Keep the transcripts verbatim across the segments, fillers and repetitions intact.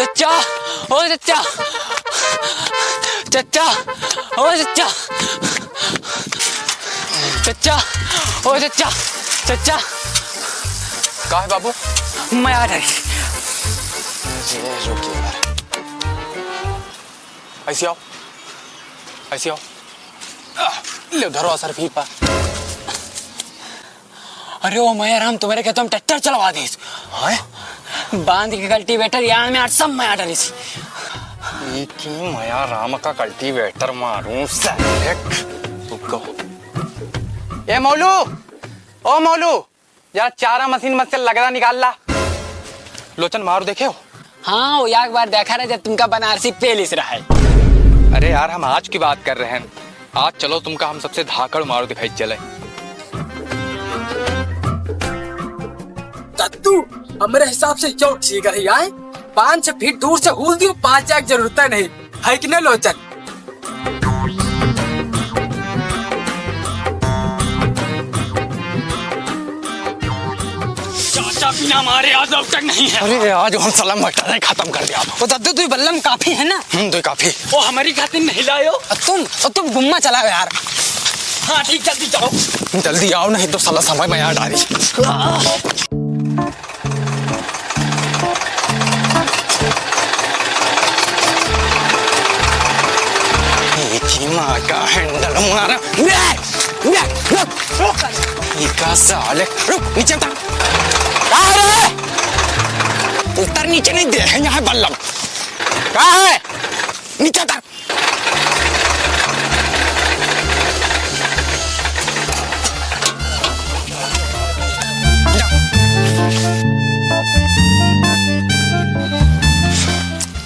चच्चा, ओ चच्चा, चच्चा, ओ चच्चा, चच्चा, ओ चच्चा, चच्चा। का है बाबू? मया आ रही। ये रुकिए यार। ऐसे आओ, ऐसे आओ। आ, ले धरो सर फीपा। अरे ओ मया राम, तुम्हरे खेतों में ट्रैक्टर चलवा दीस। हैं? बांध के कल्टीवेटर यान में आठ सब मया डाली सी। ई की मया राम का कल्टीवेटर मारूं साले। रुको। ए मौलू, ओ मौलू, जरा चारा मशीन में से लगदा निकाल ला। लोचन मार देखे हो? हाँ, वो एक बार देखा रहे जब तुमका बनारसी पेलिस रहा है। अरे यार, हम आज की बात कर रहे हैं। आज चलो तुमका हम सबसे धाकड़ मारो दिखाई चले। दद्दू, हमरे हिसाब से यो ठीक है यार। पाँच छह फीट दूर से हूल दियो, पाँच जाए की जरूरत नहीं है कि नहीं लोचन? चाचा बिना मारे आज अब तक नहीं है। अरे आज हम साला मटर खत्म कर दिया। वो दद्दू, दुई बल्लम काफी है ना? हम्म, दुई काफी। वो हमारी खातिर नहीं लायो। और तुम, और तुम गुम्मा चलाओ यार। हाँ ठीक, जल्दी जाओ। जल्दी आओ, नहीं तो साला समय में यार डारी। ये की माँ का हैंडल मारा। बे! बे! रुक! रुक! ये का साले? रुक! नीचे उतर! कहाँ रे? उतर नीचे, नहीं दे है यहाँ बल्लम। कहाँ है? नीचे उतर!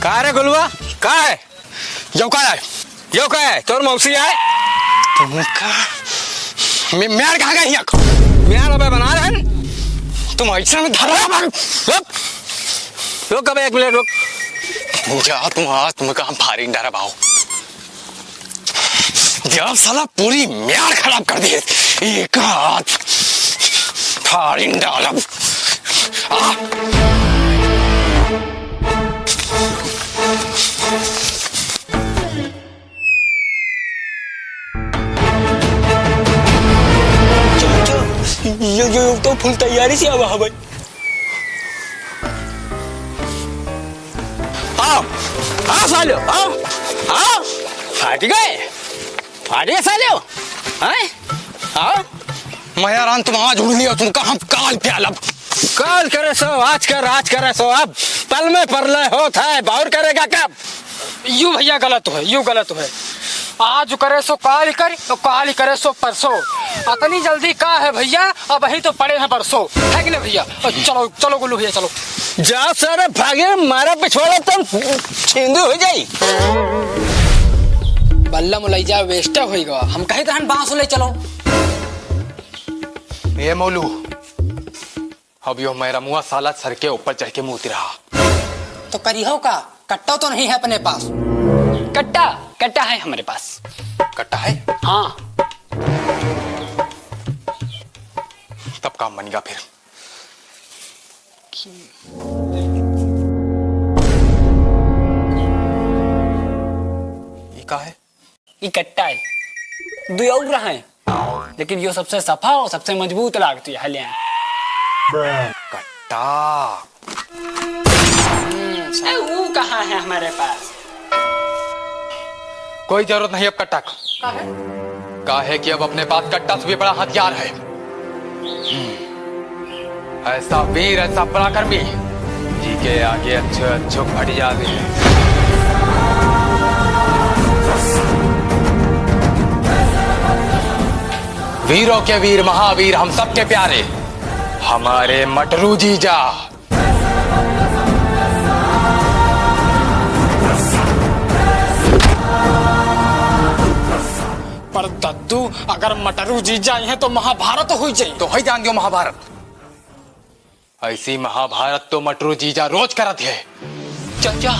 का रे गुलुआ, का है? यो का है? यो का है? तोर मौसी है? तुमका मे-, म्यार कहाँ गई हिया? म्यार अबे बना रहे हैं? तुम ऐसे में धरा है, रुक। रुक अबे एक मिनट रुक। जा तुम, आज तुमका हम फारिन डरा भाव। जा साला पूरी म्यार खराब कर दी। एक हाथ फारिन डालब। आ। चाचा, यो, यो, यो तो फुल तैयारी से आवा है भाई। आओ, आओ सालो, आओ, आओ। फाट गए, फाट गए सालो, हैं? आओ। मया राम, तुम आज उड़ लियो, तुमका हम काल प्यालब। काल करे सो, आज कर, आज करे सो, अब पल में परलय होत है, बाउर करेगा कब? यू भैया गलत है, यू गलत है। आज करे सो काल कर, और काल करे सो परसों। अतनी जल्दी का है भैया, अबहीं तो पड़े हैं बरसों, है कि नहीं भैया? और चलो, चलो गुल्लू भैया, चलो। जा सारे भागे, मारा पिछवाड़ा तो छेंदू हो जाई। बल्ला मुलैजा waste होई गवा। हम कहे तहन बांस ले चलो। ए मौलू, अब यो मैरमुआ साला सर के ऊपर चढ़ के मूत रहा। तो करिहो का? कट्टा तो नहीं है अपने पास। कट्टा, कट्टा है हमारे पास। कट्टा है? हाँ। तब काम बनेगा फिर। ये का है? ई कट्टा है, दुई और रहा है, लेकिन यो सबसे सफा और सबसे मजबूत लागती है, ले आए। कट्टा। हम्म, ए, वो कहाँ है हमारे पास? कोई जरूरत नहीं अब कट्टा का। काहे? काहे कि अब अपने पास कट्टा से भी बड़ा हथियार है। हम्म। ऐसा वीर, ऐसा पराक्रमी, जी के आगे अच्छो अच्छो फट जावे। वीरों के वीर महावीर हम सबके प्यारे, हमारे मटरू जीजा। पर दद्दू, अगर मटरू जीजा आई हैं तो महाभारत हुई जाई। तो होई जान दियो महाभारत। ऐसी महाभारत तो मटरू जीजा रोज करत है। चाचा,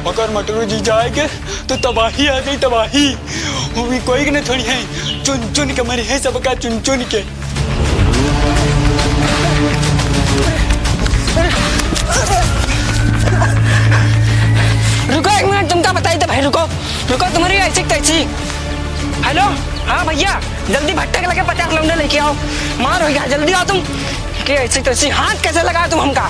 अगर मटरू जीजा आएगे तो तबाही आ जाई, तबाही। वो भी कोई के न थोड़ी है, चुन चुन के मरी है सबका, चुन चुन के। लो, हाँ भैया, जल्दी भट्टे के लगे पचास लौंडे लेके आओ। मार हो गया, जल्दी आओ तुम। के ऐसी तैसी हाथ कैसे लगाए तुम हमका?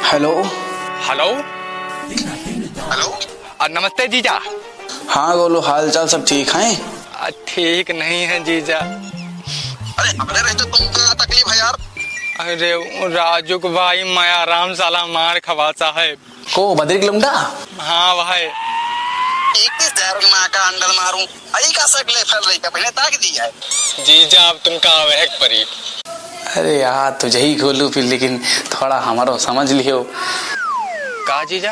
हेलो। हेलो। हेलो। अ, नमस्ते जीजा। हाँ गोलू, हाल चाल सब ठीक हैं? अ, ठीक नहीं है जीजा। अरे हमरे रहते तुमका तकलीफ है यार। अरे वो राजू को भाई मायाराम साला मार खवाता है। को बद्री के लौंडा? हाँ भाई। इकतीस हजार की माँ का अंडल मारूं। अई का सकले फल रही का पहले ताक दी है। जीजा, अब तुमका आवे है परी। अरे यार, तुझे ही गोलू फिर, लेकिन थोड़ा हमारो समझ लियो। का जीजा?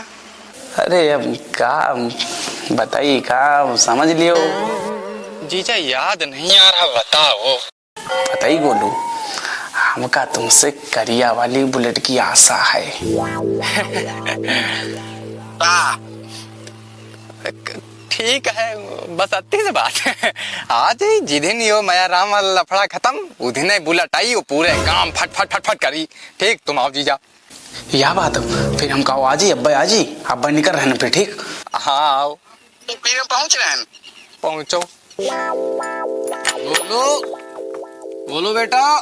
अरे अब का बताई, का समझ लियो। जीजा, याद नहीं आ रहा, बताओ। बताई गोलू, हमका तुमसे करिया वाली बुलेट की आशा है। का? ठीक है, बस अत्ती से बात है। आज ही जिदिन यो मायाराम वाला लफड़ा खतम, उदिन ही बुलेट आई, वो पूरे काम फट फट फट फट करी। ठीक, तुम आओ जीजा। या बात हो, फिर हम कहो आजी, अब्बा आजी, अब्बा निकर रहन फिर, ठीक? हाँ, आओ। तो फिर हम पहुँच रहन। पहुँचो। बोलो, बोलो बेटा,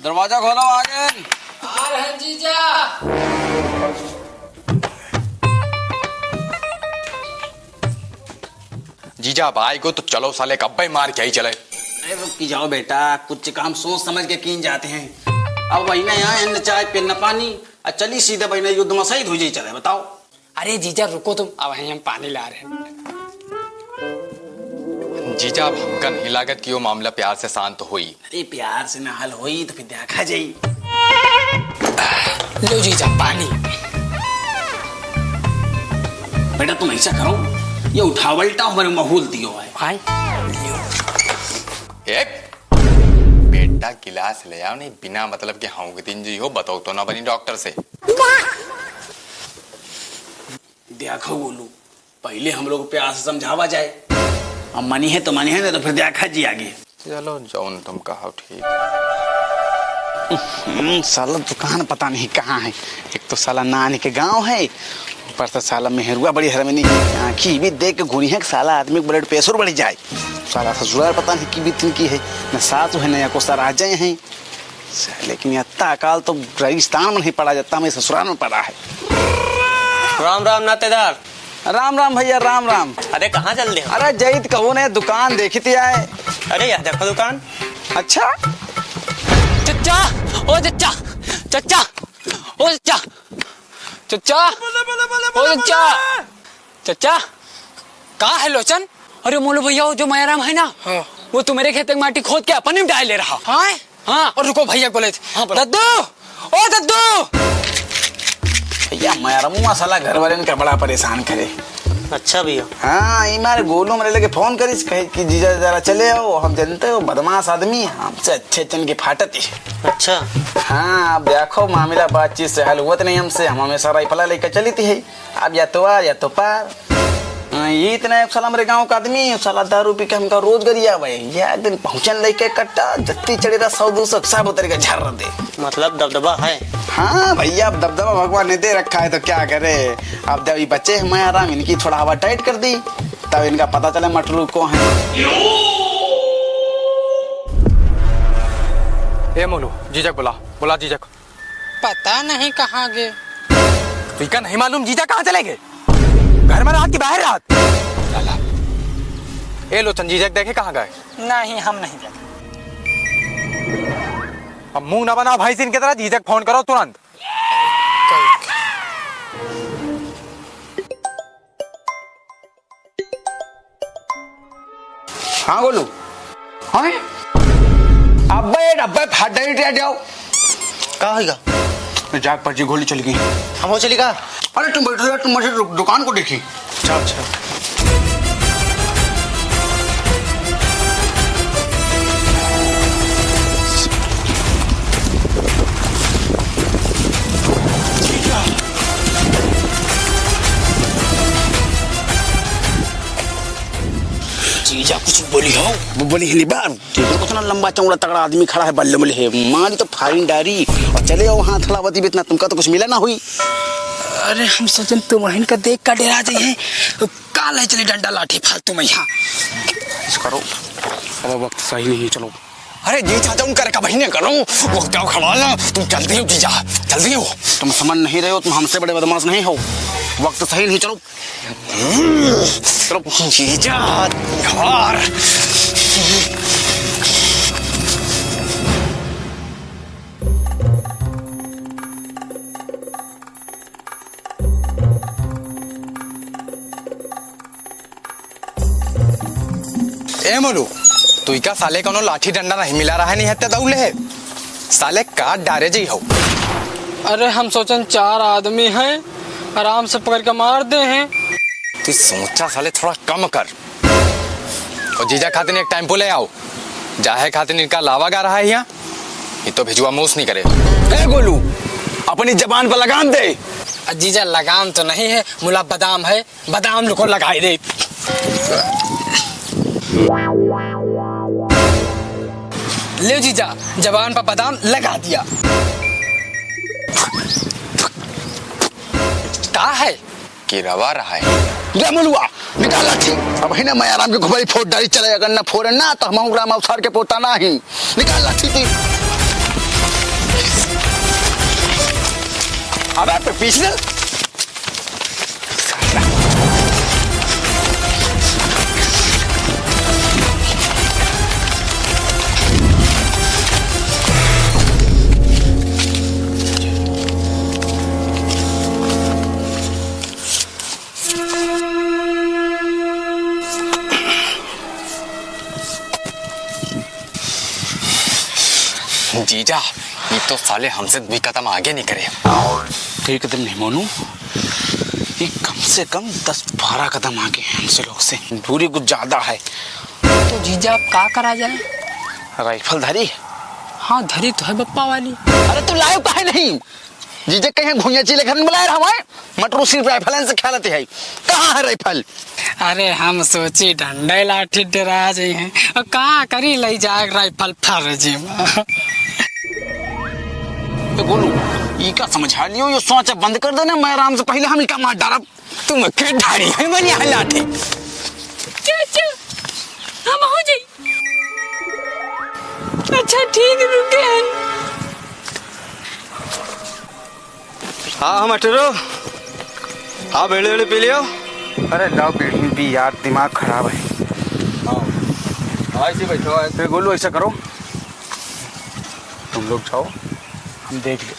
दरवाजा खोलो, आ गए। आ रहन जीजा। जीजा, अब आए को तो चलो साले, कब्बे मार के आई चले। अरे रुक की जाओ बेटा, कुछ काम सोच समझ के कीन जाते हैं। अब वही ना यहाँ न चाय पे न पानी, और चली सीधा वही ना युद्ध में शहीद हो जाई चले, बताओ। अरे जीजा रुको तुम, अब वहीं हम पानी ला रहे हैं। जीजा, अब हमका नहीं लागत कि वो मामला प्यार से शांत होई। अरे प्यार से ना हल होई तो फिर देखा जाई। लो जीजा पानी। बेटा तुम ऐसा करो, ये उठावल टा हमारे माहौल दियो है। आए। ए, बेटा गिलास ले आओ, नहीं बिना मतलब के हौंक दिन जी हो, बताओ तो ना बनी डॉक्टर से। देखो गोलू, पहले हम लोग प्यार से समझावा जाए, अब मनी है तो मनी है, नहीं तो फिर देखा जी आगे। चलो, जौन तुम कहो ठीक। हम्म, साला दुकान पता नहीं कहाँ है। एक तो साला नानी के गांव है, ऊपर से साला मेहरुआ बड़ी हरमनी है। आँखी भी देख के घूरी है कि साला आदमी के blood pressure बढ़ जाए। साला ससुराल पता नहीं की बीत की है, न सासू है, न या को सारा अजय है। लेकिन यत्ता काल तो रेगिस्तान में नहीं पड़ा, जत्ता में ससुराल में पड़ा है। राम राम नातेदार। राम राम भैया, राम राम। अरे कहाँ चल दे? अरे जईत कहूँ ने दुकान देखी थी आए। अरे यह देखो दुकान। अच्छा। चच्चा, ओ चच्चा, चच्चा, ओ चच्चा, चच्चा, ओ चच्चा, चच्चा, का है लोचन? अरे मोलू भैया, वो जो मायाराम है ना, हाँ। वो तुम्हारे खेत की माटी खोद के अपन ही डाल ले रहा। हाँ? हाँ। और रुको भैया बोले थे। हाँ, बोलो। दद्दू, ओ दद्दू। भैया, मायारामुआ साला घर वाले इनका बड़ा परेशान करे। अच्छा भैया। हाँ, ई मारे गोलू मरे लगे फोन करिस, कहे कि जीजा जरा चले आओ, हम जानते हो बदमाश आदमी, हमसे अच्छे चन के फाटत ही। अच्छा। हाँ, अब देखो मामला बातचीत से हल हुआ तो नहीं हमसे, हम हमेशा राइफला लेकर चली थी है। अब या तो आर या तो पार। हाँ, ये इतना एक साला हमरे गाँव का आदमी, साला दारू पी के हमका रोज गरिया भाई। ये एक दिन पहुँचन लेके कट्टा, जत्ती चढ़े रहा सौ दो सौ, सब उतर के झर दे। मतलब दबदबा है? हाँ भैया, अब दबदबा भगवान ने दे रखा है तो क्या करे। अब जब ये बच्चे हैं मायाराम, इनकी थोड़ा हवा टाइट कर दी, तब इनका पता चले मटरू को है। ए मोलू, जीजक बुला, बुला जीजक। पता नहीं कहाँ गए। तुइका नहीं मालूम जीजा कहाँ चले गए? घर में रहत कि बाहर रहत? लाला। ए लोचन, जीजक देखे कहाँ गए? नहीं, हम नहीं देखे। अब मुंह ना बनाओ भाई, इनके तरह जीजक फोन करो तुरंत। हाँ, बोलो। हाँ? अबे, अबे, फाड़ डाली रे, जाओ। का होइगा? जाग पर्ची गोली चल गई। हम हो चली का? अरे तुम बैठो यार, तुम मुझे दु-, दुकान को देखी। अच्छा, अच्छा। जीजा कुछ बोली हो? वो बोली हिली बार। जीजा कुछ ना लंबा चौड़ा तगड़ा आदमी खड़ा है, बल्ले मुल्ले है, मारी तो फारिन डारी और चले आओ हाथ हलावती भी इतना, तुमका तो कुछ मिला ना हुई। अरे हम सोचन तुम वहीं का देख का डेरा जाइए, तो काल है चली डंडा लाठी फालतू में यहाँ। ऐसा करो, अब वक्त सही नहीं है, चलो। अरे जीजा, तुम करे का बहिने करो, वो क्या खड़ा ना, तुम जल्दी हो जीजा, जल्दी हो। तुम समझ नहीं रहे हो, तुम हमसे बड़े बदमाश नहीं हो, वक्त सही नहीं, चलो। चलो जीजा, यार। ए मोलू, तुई का साले कौनो लाठी डंडा नहीं मिला रहा है, नहीं हत्या दौड़ ले है। साले काट डारे जी हो। अरे हम सोचन चार आदमी हैं, आराम से पकड़ के मार दे हैं। तू सोचा साले थोड़ा कम कर। और जीजा खातिर एक टेम्पो ले आओ, जाहे खातिर इनका लावा गा रहा है यहाँ, ये तो भिजुआ मूस नहीं करे। ए गोलू, अपनी जबान पर लगाम दे। आ जीजा लगाम तो नहीं है, मुला बादाम है, बादाम लुको लगाई दे। ले जीजा, जबान पर बादाम लगा दिया। का है? कि रवा रहा है। रे मुलुआ, निकाल लाठी। अब ही ना मैं आराम के घुमाई फोड़ डाली चले, अगर ना फोड़े ना तो हम राम अवसर के पोता ना ही। निकाल लाठी ती। अबे पे पीछे। जीजा, ये तो साले हमसे दुई कदम आगे नहीं करे। दुई कदम नहीं मोनू, ये कम से कम दस बारह कदम आगे हैं हमसे लोग से। दूरी कुछ ज्यादा है। तो जीजा, अब का करा जाए? राइफल धरी? हाँ, धरी तो है बप्पा वाली। अरे, तू लायो काहे नहीं? जीजे कहीं भुइयां चीले घर में बुलाए रहा है, मटरू सिर्फ राइफल से खेलते है। कहाँ है राइफल? अरे हम सोची डंडे लाठी डरा जाई हैं, और का करी लई जाए राइफल फर्जी में। तो बोलू, ई का समझा लियो, यो सोचा बंद कर देना, मैं आराम से पहले हम इका मार डारब। तुम के ढारी है मन यहाँ लाठी। चाचा, हम हो जाई। अच्छा ठीक रुके हैं। हाँ, हाँ, मटरू। हाँ, बेड़े, बेड़े पी लियो। अरे, लाओ, बीड़ी पी यार, दिमाग खराब है। हाँ। हाँ, ऐसे बैठो, ऐसे। ए, गोलू, ऐसा करो, तुम लोग जाओ, हम देख ले।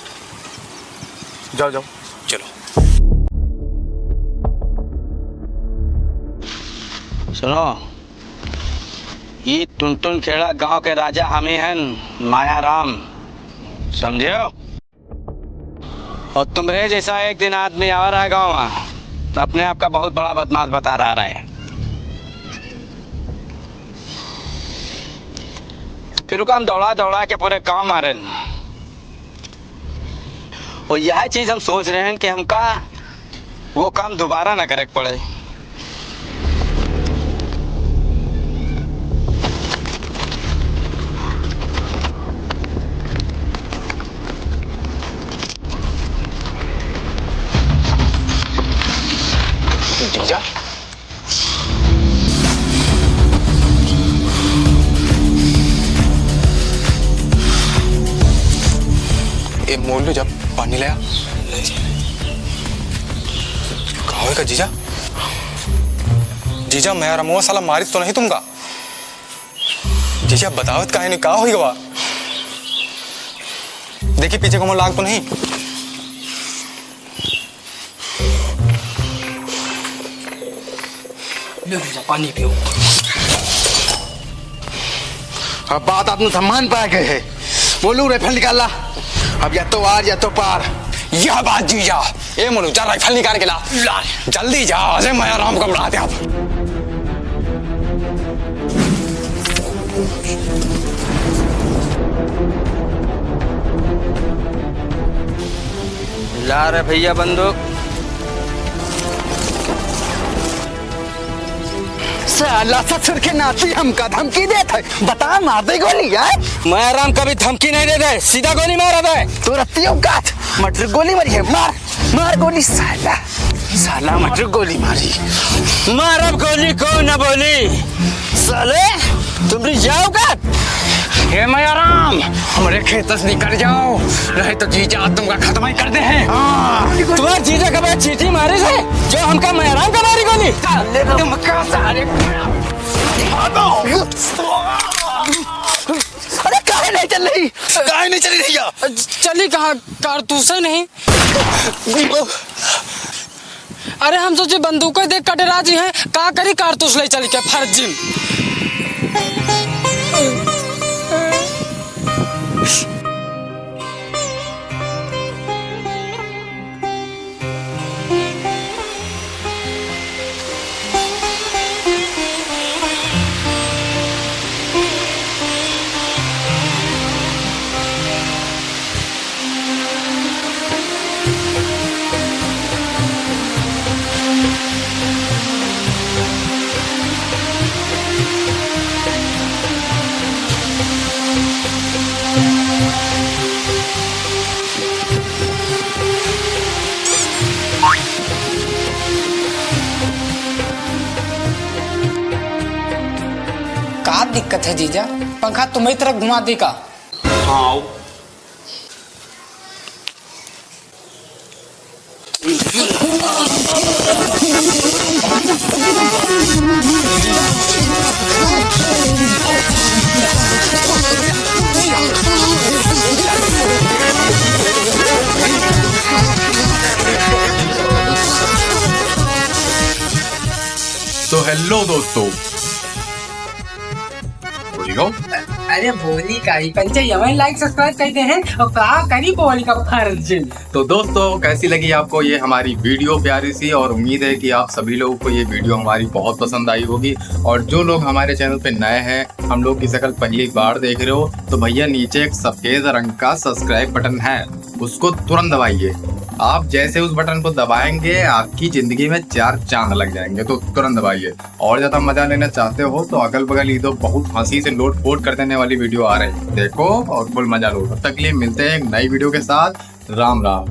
जाओ, जाओ। चलो। सुनो, ई टुनटुन खेड़ा गांव के राजा हमी हन, मायाराम, समझे हो? और तुमरे जैसा एक दिन आदमी आवा रहा गाँव में, तो अपने आप का बहुत बड़ा बदमाश बता रहा है। फिर ओका हम दौड़ा दौड़ा के पूरे गाँव मारेन। और यह चीज हम सोच रहे हैं कि हमका वो काम दोबारा ना करे के पड़े। जीजा? ए, मोल ले जा, पानी ले आ। का होएगा जीजा? जीजा, मैं रमुआ साला मारित तो नहीं तुमका? जीजा, बतावत काहे नहीं, का होई गवा? देखी पीछे कोनो लाग तो नहीं? ले जीजा, पानी पियो। अब बात आत्मसम्मान पाए गए है। बोलू, राइफल निकाल ला। अब या तो आर या तो पार। यह बात जीजा। ए मोनू, जा राइफल निकाल के ला। ला। जल्दी जा, अरे मयाराम को बुला दे अब। ला रे भैया बंदूक। साला ससुर के नाती हमका धमकी देत है। बता, मार दे गोली, हैं? मयाराम कभी धमकी नहीं देते, सीधा गोली मार दे। तोर अत्ती औकात, मटर गोली मारी है, मार, मार गोली साला, साला मटर गोली मारी। मारब गोली, कौन न बोली? साले, तुमरी या औकात? हे मयाराम, हमरे खेत से निकल जाओ, नहीं तो जीजा तुमका खत्म ही कर दे हैं। हाँ। तुम्हार जीजा का बात चीटी मारी से, जो हमका मयाराम का मारी गोली। साले, तुमका सारे अरे, काहे नहीं चल रही? काहे नहीं चली रही है? चली कहाँ? कारतूसे नहीं। अरे, हम सोचे बंदूक देख कटे राजी हैं, का करी कारतूस ले चल के फर्जी। का दिक्कत है जीजा? पंखा तुम्हें तरफ घुमा दी का? हाँ। तो हेलो दोस्तों, बोली हो। अरे बोली का ही पंचे, यमन like subscribe करते हैं और का करी बोली का फर्ज। तो दोस्तों, कैसी लगी आपको ये हमारी वीडियो प्यारी सी, और उम्मीद है कि आप सभी लोगों को ये वीडियो हमारी बहुत पसंद आई होगी। और जो लोग हमारे चैनल पे नए हैं, हम लोग की शक्ल पहली बार देख रहे हो, तो भैया नीचे एक सफेद रंग का subscribe बटन है, उसको तुरंत दबाइए। आप जैसे उस बटन को दबाएंगे, आपकी जिंदगी में चार चांद लग जाएंगे, तो तुरंत दबाइए। और ज्यादा मजा लेना चाहते हो तो अगल बगल ये दो बहुत हंसी से लोट पोट कर देने वाली वीडियो आ रही है, देखो और फुल मजा लो। तब तक के लिए मिलते हैं एक नई वीडियो के साथ। राम राम।